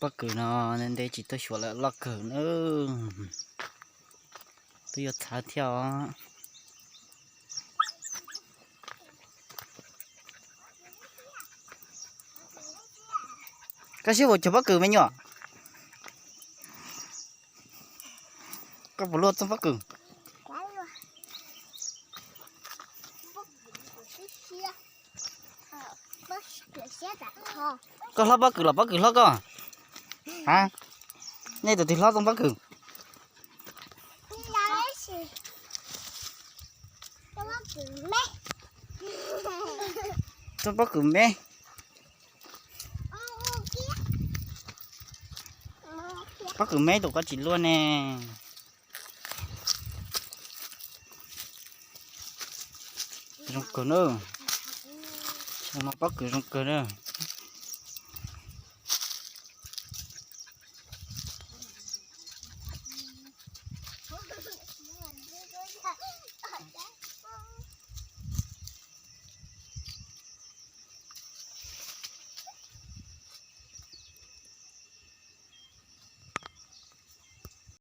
Pob kws no ntev tsis tuaj xyuas lawm, loj kawg na. Twb yuav txhav thiab os. Koj sib haum cog pob kws me nyuam? Koj puas luaj txooj pob kws? Koj hlob pob kws los pob kws hlob koj? Ha, nej tus twg hlob txooj pob kws? Txooj pob kws me. Pob kws me tus koj tsis luaj ne. Zoo kawg na. Pob kws zoo kawg na.